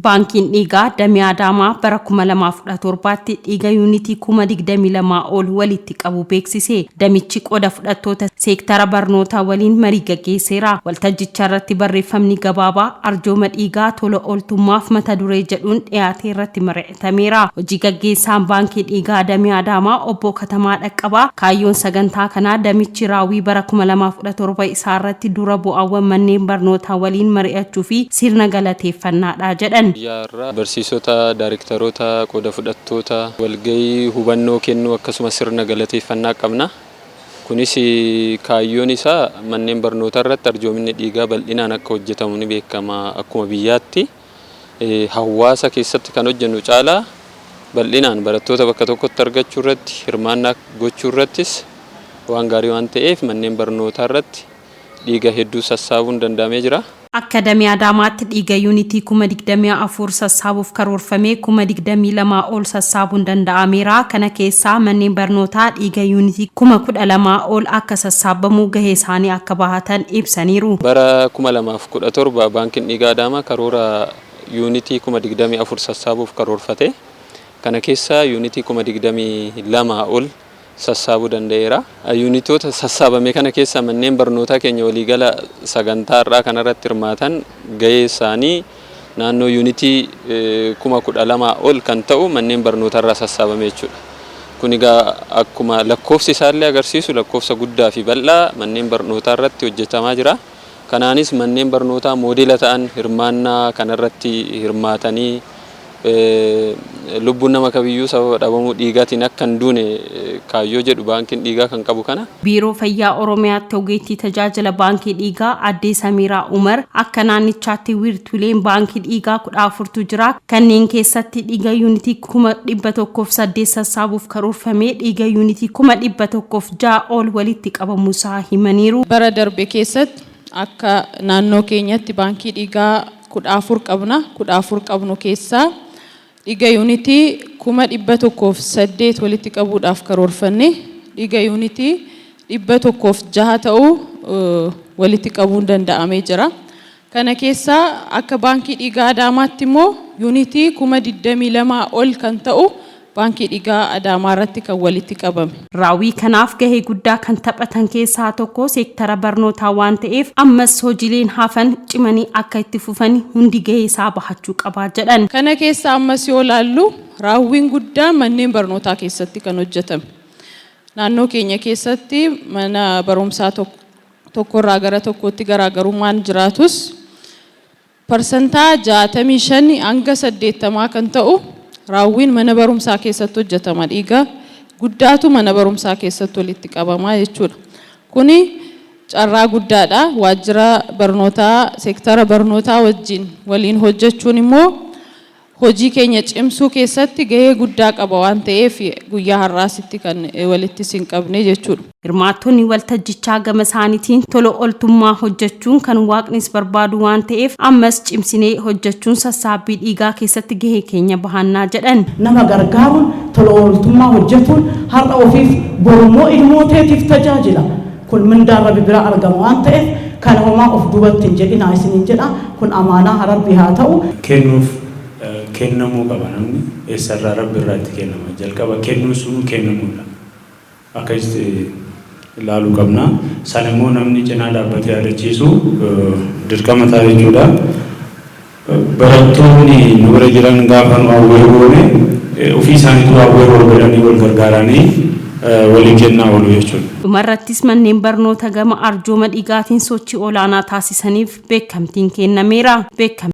Baankiin dhiigaa Damee Adaamaa bara 2017tti dhiiga yuunitii 22,000 ol walitti qabuu beeksise. Damichi qooda fudhattoota seektara barnootaa waliin marii gaggeesseera. Waltajjicharratti barreeffamni gabaabaa arjooma dhiigaa tola ooltummaaf mata duree jedhuun dhiyaate irratti mari'atameera. Hojii gaggeessaan Baankii Dhiigaa Damee Adaamaa Obbo Katamaa Dhaqqabaa kaayyoon sagantaa kanaa damichi raawwii bara 2017 isaarratti dura bu'aawwan manneen barnootaa waliin mari'achuu fi sirna galateeffannaadha jedhan. Guyyaa har'aa barsiisota, daarektaroota, qooda fudhattoota walgahii hubannoo kennuu akkasumas sirna galateeffannaa qabna. Kunis kaayyoon isaa manneen barnootaa irratti arjoominni dhiigaa bal'inaan akka hojjetamu ni beekama. Akkuma biyyaatti hawaasa keessatti kan hojjennu caalaa bal'inaan barattoota bakka tokkotti argachuu irratti hirmaannaa gochuu irrattis waan gaarii waan ta'eef manneen barnootaa irratti dhiiga hedduu sassaabuun danda'amee jira. Akka Damee Adaamaatti dhiiga yuunitii 24,000 sassaabuuf karoorfamee 22,000 ol sassaabuun danda'ameera. Kana keessaa manneen barnootaa dhiiga yuunitii 12,000 ol akka sassaabamu gaheesaanii akka bahatan ibsaniiru. Bara 2017 Baankiin Dhiigaa Adaamaa karoora yuunitii 24,000 sassaabuuf karoorfate. Kana keessaa yuunitii 22,000 ol sassaabuu danda'eera. Yuunitoota sassaabame kana keessaa manneen barnootaa keenya waliigala sagantaa har'aa kanarratti hirmaatan gahee isaanii naannoo yuunitii 12,000 ol kan ta'u manneen barnootarraa sassaabame jechuudha. Kun egaa akkuma lakkoofsi isaallee agarsiisu lakkoofsa guddaa fi bal'aa manneen barnootaa irratti hojjetamaa jira. Kanaanis manneen barnootaa moodela ta'an hirmaannaa kanarratti hirmaatanii lubbuun nama kamiyyuu sababa dhabamuu dhiigaatiin akka hin duune kaayyoo jedhu baankiin dhiigaa kan qabu kana. Biiroo Fayyaa Oromiyaatti ogeettii tajaajila baankii dhiigaa Addee Samiiraa Umar akka naannichaatti wiirtuuleen baankii dhiigaa 14tu jira. Kanneen keessatti dhiiga yuunitii 108,000 sassaabuuf karoorfamee dhiiga yuunitii 106,000 ol walitti qabamuusaa himaniiru. Bara darbe keessatti akka naannoo keenyatti baankii dhiigaa 14 qabna. 14 qabnu keessaa dhiiga yuunitii 108,000 walitti qabuudhaaf karoorfanne dhiiga yuunitii 106 ta'u walitti qabuun danda'amee jira. Kana keessaa akka Baankii Dhiigaa Adaamaatti immoo yuunitii 22,000 ol kan ta'u Baankii Dhiigaa Adaamaa irratti kan walitti qabame. Raawwii kanaaf gahee guddaa kan taphatan keessaa tokko seektara barnootaa waan ta'eef ammas hojiileen hafan cimanii akka itti fufan hundi gahee isaa bahachuu qaba jedhan. Kana keessaa ammas yoo ilaallu raawwiin guddaan manneen barnootaa keessatti kan hojjetame. Naannoo keenya keessatti mana barumsaa tokkorraa gara tokkootti garaagarummaan jiraatus parsantaa 65 hanga 80 kan ta'u raawwiin mana barumsaa keessatti hojjetama. Dhiiga guddaatu mana barumsaa keessatti walitti qabama jechuudha. Kuni carraa guddaadha. Waajjira barnootaa, seektara barnootaa wajjin waliin hojjechuun immoo hojii keenya cimsuu keessatti gahee guddaa qaba waan ta'eef guyyaa har'aasitti kan walitti isin qabne jechuudha. Hirmaattonni waltajjichaa gama isaaniitiin tola ooltummaa hojjechuun kan waaqnis barbaadu waan ta'eef ammas cimsinee hojjechuun sassaabbii dhiigaa keessatti gahee keenya bahannaa jedhan. Nama gargaaruun, tola ooltummaa hojjetuun har'a ofiif borummoo ilmoo teetiif tajaajila. Kun mindaan Rabbi biraa argama waan ta'eef kana homaa of duubatti hin jedhinaa isiniin jedha. Kun amaanaa ha Rabbii haa ta'u. Kennuuf kennamuu qaba namni eessarraa Rabbi irraa itti kennama jalqaba kennuun sunuu kennamuudha akkasitti ilaaluu qabna san immoo namni cinaa dhaabbatee yaadachiisu dirqama ta'a jechuudha barattoonni nu bira jiran gaafa nu awwee goone ofii isaaniitu awwee wal godhanii wal gargaaranii walii kennaa oolu jechuudha. Dhumarrattis manneen barnoota gama arjooma dhiigaatiin sochii olaanaa taasisaniif beekamtiin kennameera. Beekam.